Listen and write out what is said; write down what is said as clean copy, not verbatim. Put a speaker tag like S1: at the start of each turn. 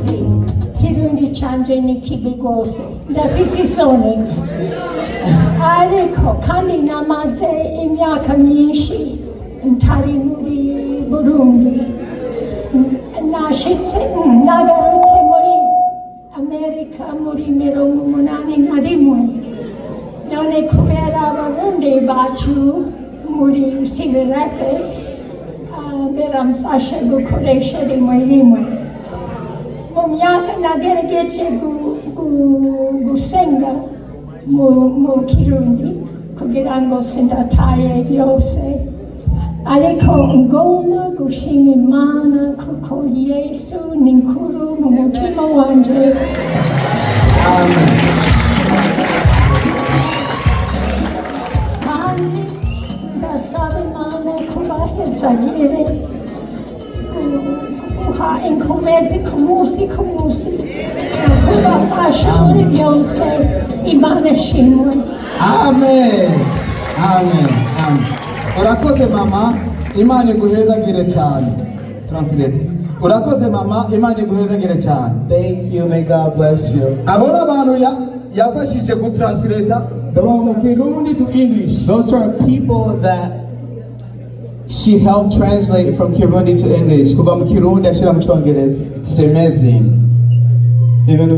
S1: Murabizi, Kirundi canje ni kibi rwose, ndafise isoni, ariko kandi namaze imyaka myinshi ntari muri Burundi. Nashitse, nagarutse muri Amerika muri 81. None kubera Abarundi bacu muri Cedar Rapids biramfasha gukoresha rimwe rimwe. Mu myaka nagerageje gusenga mu Kirundi kugira ngo sindataye byose, ariko ngomba gushima Imana kuko Yesu ni nkuru mu mutima wanje.
S2: Amen.
S1: Kandi ndasaba Imana kubahezagire, kuguha inkomezi ku munsi ku munsi, kubafasha muri byose. Imana ishimwe.
S2: Amen, amen, amen. Urakoze mama, Imana iguhezagire cyane. Translate. Urakoze mama, Imana iguhezagire cyane.
S3: Thank you. May God bless you.
S2: Abo ni abantu yafashije gutranslata from Kirundi to English.
S3: Those are people that she helped translate from Kirundi to English. Kuva mu Kirundi ashira mu Congereza.
S2: It's amazing.
S3: Ibintu